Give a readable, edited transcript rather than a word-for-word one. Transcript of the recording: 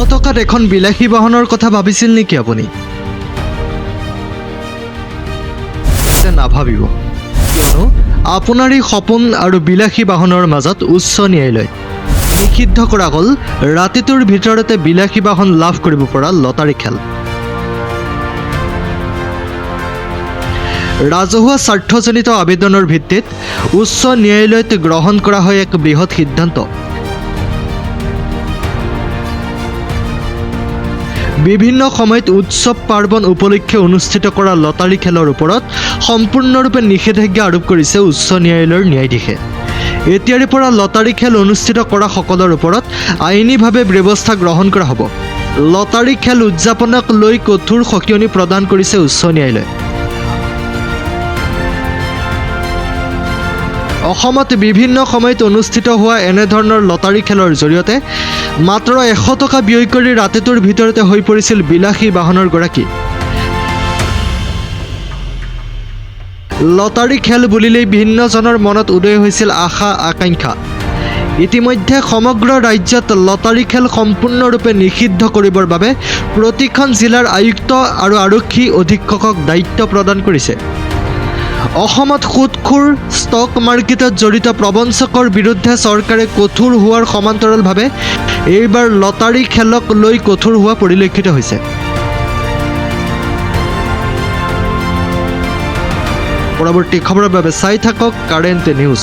100 টকাত এখন বিলাসী বাহনৰ কথা ভাবিছিল নেকি আপুনি? তেন্তে নাভাবিব, কিয়নো আপোনাৰ এই সপোন আৰু বিলাসী বাহনৰ মাজত উচ্চ ন্যায়ালয় নিষিদ্ধ কৰা হ'ল ৰাতিটোৰ ভিতৰতে বিলাসী বাহন লাভ কৰিব পৰা লটাৰী খেল। ৰাজহুৱা স্বাৰ্থজনিত আবেদনৰ ভিত্তিত উচ্চ ন্যায়ালয়ত গ্ৰহণ কৰা হয় এক বৃহৎ সিদ্ধান্ত। বিভিন্ন সময়ত উৎসৱ পাৰ্বণ উপলক্ষে অনুষ্ঠিত কৰা লটাৰী খেলৰ ওপৰত সম্পূৰ্ণৰূপে নিষেধাজ্ঞা আৰোপ কৰিছে উচ্চ ন্যায়ালয়ৰ ন্যায়াধীশে। এতিয়াৰে পৰা লটাৰী খেল অনুষ্ঠিত কৰা সকলৰ ওপৰত আইনীভাৱে ব্যৱস্থা গ্ৰহণ কৰা হ'ব। লটাৰী খেল উদযাপনক লৈ কঠোৰ সকিয়নি প্ৰদান কৰিছে উচ্চ ন্যায়ালয়ে। অসমত বিভিন্ন সময়ত অনুষ্ঠিত হোৱা এনেধৰণৰ লটাৰী খেলৰ জৰিয়তে মাত্ৰ 100 টকা ব্যয় কৰি ৰাতিটোৰ ভিতৰতে হৈ পৰিছিল বিলাসী বাহনৰ গৰাকী। লটাৰী খেল বুলিলেই ভিন্নজনৰ মনত উদয় হৈছিল আশা আকাংক্ষা। ইতিমধ্যে সমগ্ৰ ৰাজ্যত লটাৰী খেল সম্পূৰ্ণৰূপে নিষিদ্ধ কৰিবৰ বাবে প্ৰতিখন জিলাৰ আয়ুক্ত আৰু আৰক্ষী অধীক্ষকক দায়িত্ব প্ৰদান কৰিছে। অসমত সুদখোৰ, ষ্টক মাৰ্কেটত জড়িত প্ৰবঞ্চকৰ বিৰুদ্ধে চৰকাৰে কঠোৰ হোৱাৰ সমান্তৰালভাৱে এইবাৰ লটাৰী খেলক লৈ কঠোৰ হোৱা পৰিলক্ষিত হৈছে। পৰৱৰ্তী খবৰৰ বাবে চাই থাকক কাৰেণ্ট নিউজ।